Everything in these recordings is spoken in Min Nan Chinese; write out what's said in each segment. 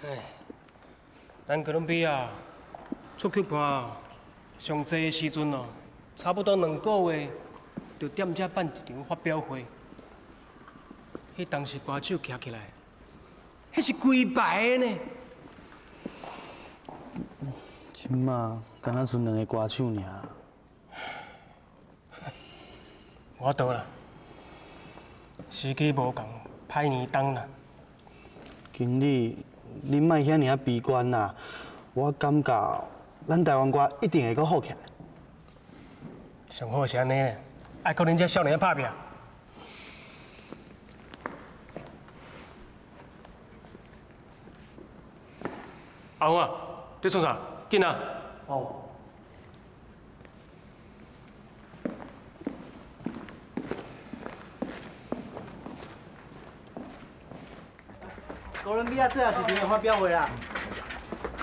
哎，咱哥伦比亚出曲盘上济的时阵哦，差不多2个月就踮遮办一场发表会。彼当时歌手徛起来，彼是规排的呢。这马敢若賰两个歌手尔。无法度啦，时机无仝，歹年冬啦。经理，你莫遐尔仔悲观啦，我感觉咱台湾歌一定会阁好起来。上好是按呢咧，爱靠恁这少年仔拍拚。阿红啊，你创啥？紧啊！哦。哥伦比亚最后一场的发表会啦，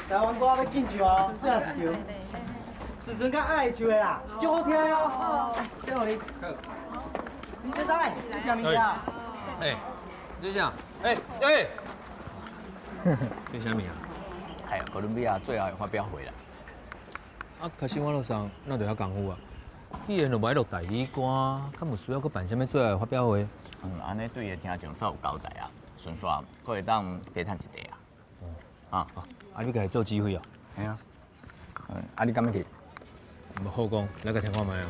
台湾歌欲进唱哦，最后一场，纯纯佮爱唱的啦，足好听哦。这予你。李先生，你食物件？哎，你啥？哎哎，这啥物啊？哎，哥伦比亚最后的发表会啦。啊，卡西瓦洛桑那就遐功夫啊？既然就无爱录台语歌，敢有需要阁办啥物最后的发表会？嗯，按呢对伊的听众才有交代啊。顺续阁会当加趁一块啊。啊，啊，你家己做指挥哦？系啊。嗯，啊，你敢欲去？无好讲，来共听看觅啊。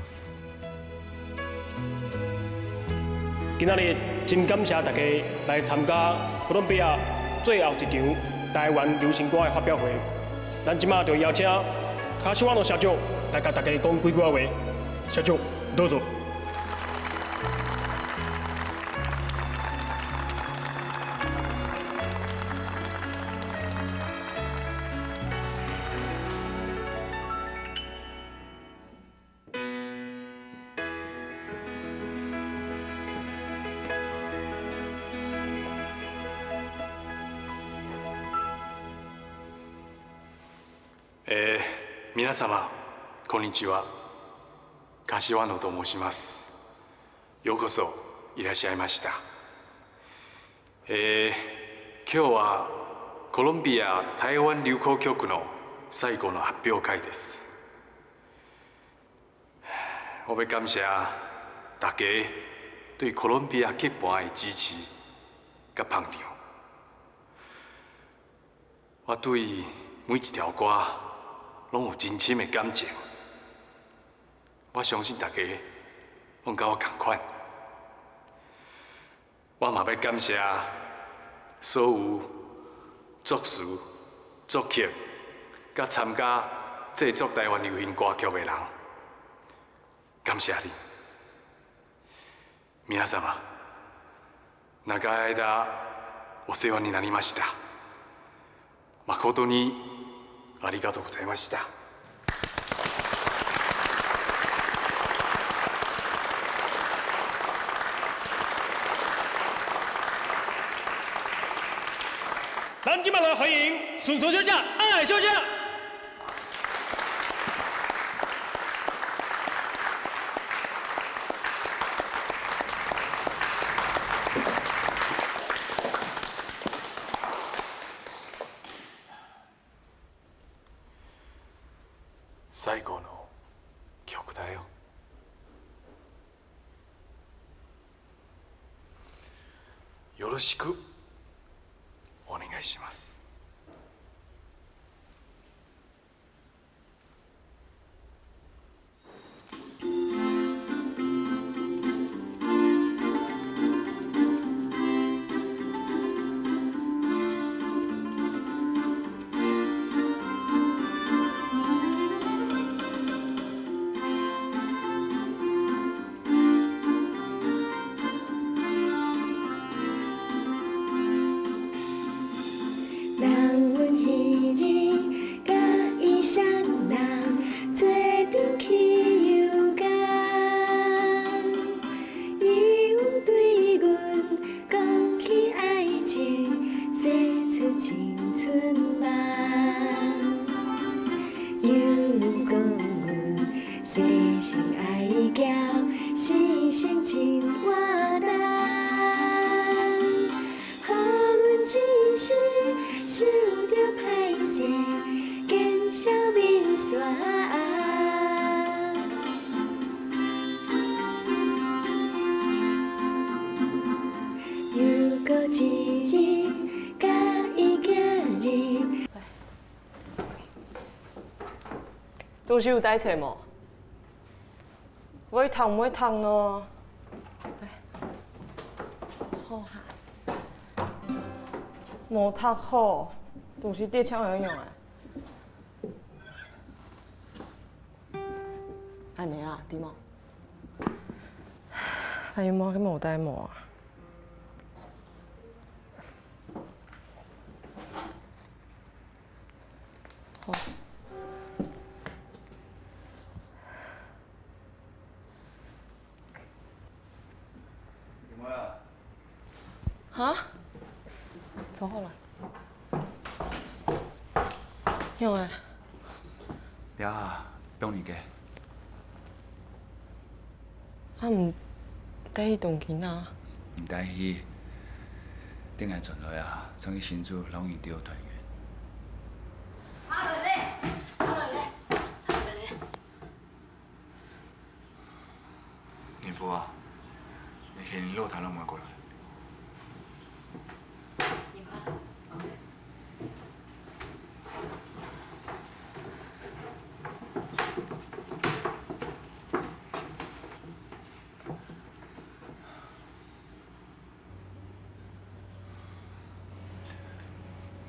今仔日真感谢大家来参加哥伦比亚最后一场台湾流行歌的发表会。咱这马就邀请卡西瓦诺社长来共大家讲几句话。社长，どうぞ。皆様こんにちは。柏野と申します。ようこそいらっしゃいました。今日はコロンビア台湾流行曲の最後の発表会です。我欲感谢大家对哥伦比亚剧盘的支持佮捧场。我对每一条歌拢有真深的感情，我相信大家拢佮我仝款。我嘛欲感谢所有作词、作曲、佮参加制作台湾流行歌曲的人，感谢你。皆様、長い間お世話になりました。誠にありがとうございました。咱这马来欢迎纯纯小姐、爱小姐。最後の曲だよ。よろしくお願いします。人阮彼日佮伊双人做阵去游港，伊有对阮讲起爱情，说出青春梦，又讲阮细心爱交，生生真活动，予阮一时想老師有帶冊無？欲讀毋欲讀咯。來，坐好哈。無讀好，就是得槍會用的。按呢啦，對無？哎呀媽，咁無帶毛啊！好。哈？坐好啦。用啊。了，當你嘅。啊毋帶去動囡仔？毋帶去，等下轉來啊，創去新竹老營長團圓。阿倫咧，阿倫咧，阿倫咧。孕婦啊，你見老頭攏無過來。你看。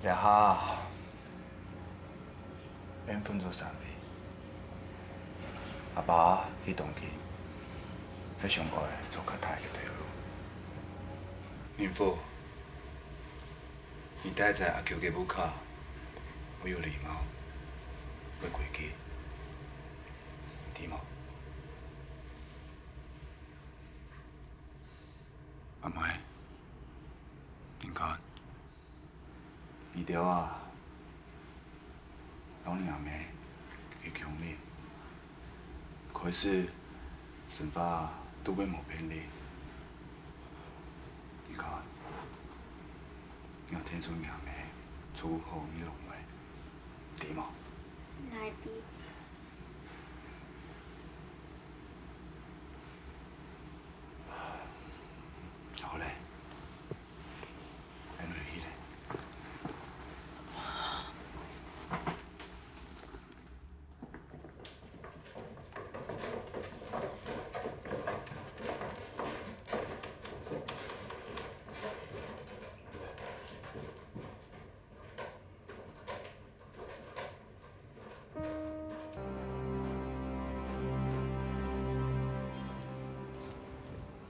下哈，免分做三位。阿爸去東京，彼上愛做較大的退路。孕婦，你待在阿舅家母卡，我有禮貌，有規矩，對無？阿妹，你看。二條啊，當你阿妹去強你，開始生活都欲無便利。你看，你天主阿妹祝福你兩位，對無？來的。好嘞。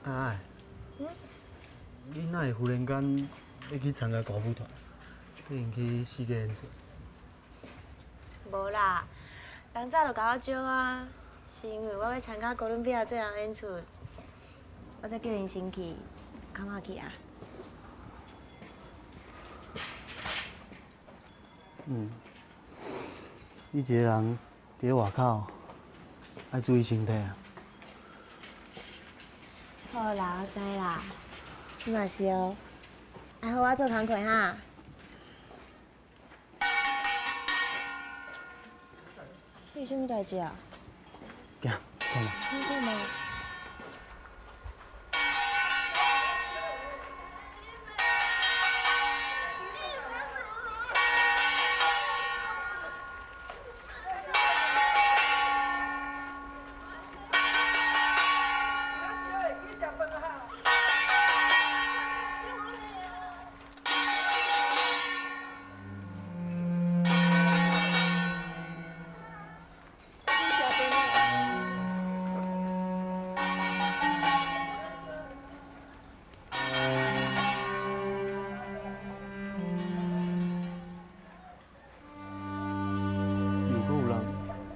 阿你哪會忽然間欲去參加歌舞團？已經去四個演出？無啦，人早就共我招啊，是因為我欲參加哥倫比亞最後演出，我才叫𪜶先去，較晚去啊。嗯，你一个人佇外口，愛注意身體啊。好啦，我知啦，你嘛是哦，愛好好做工課哈。你啥物代誌啊？行，看嘛。你看嘛。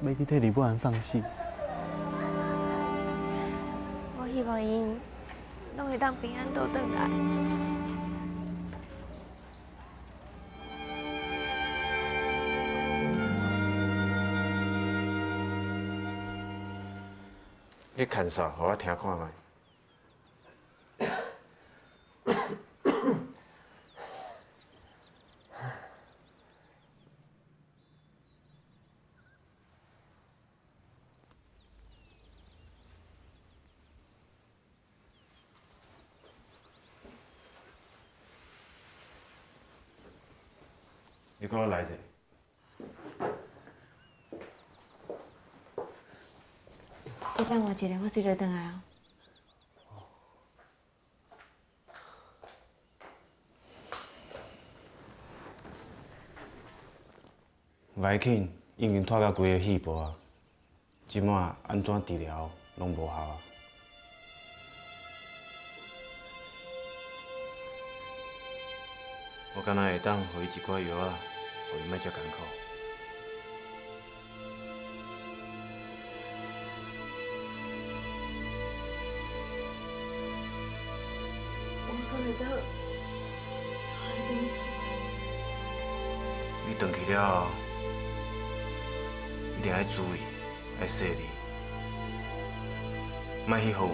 欲去替李柏涵送死。我希望𪜶攏會當平安倒轉來。你牽煞，予我聽看覓。你閣來者。你等我一下，我隨就轉來哦。袂紧，已经拖到规个肺部啊！这摆按怎治疗拢无效啊！我敢若会当予伊一寡药仔，予伊莫遮艰苦。我阁会当带伊转去厝。你转去了后，一定爱注意，爱细腻，莫去予画著。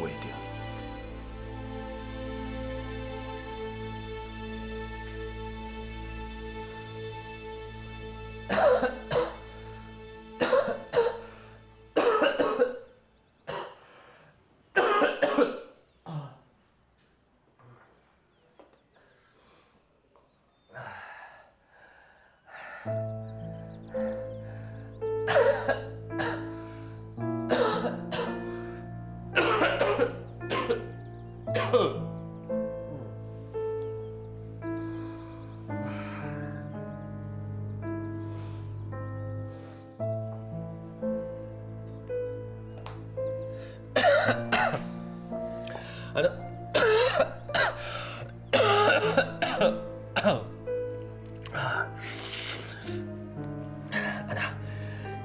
安娜，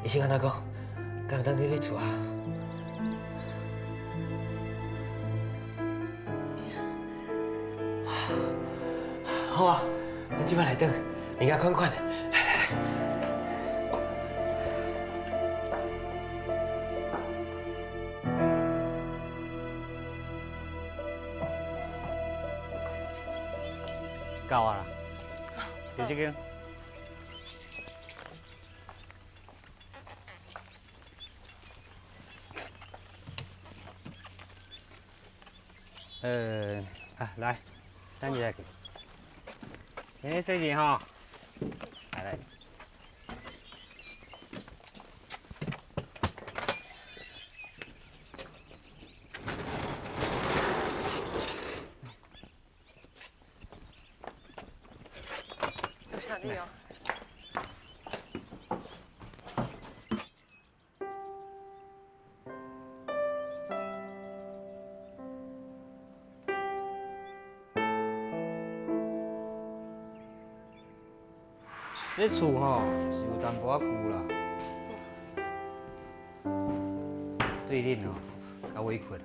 医生按怎讲？敢会当转去厝啊？好啊，咱这摆来转，物件款款。来来来。到啊啦，就这间。来，等一下去。哎，洗面吼，来来。多谢你哦。这厝吼是有淡薄仔旧啦，对恁吼较委屈啦。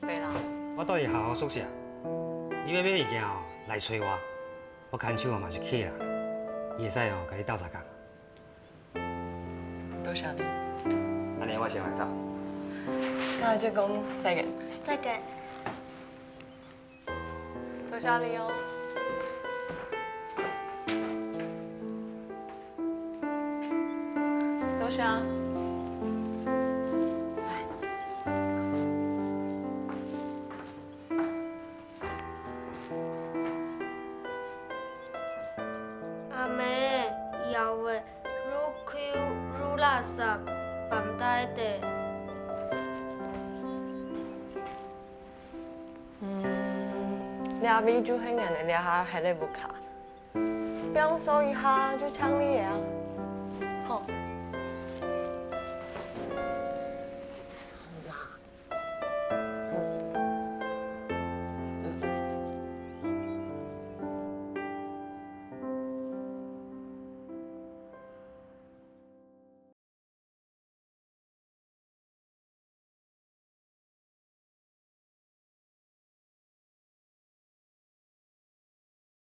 袂啦。我住伫学校宿舍，你欲买物件吼来揣我，我牵手嘛是客人，伊会使吼共你斗相共。多谢你。按呢我先来走。那就讲再见。再见。多谢你哦。多谢。阿妹，摇话愈 Q 愈垃圾，放台底。掠米就很硬的掠下海的无卡，表示一下就抢你的啊。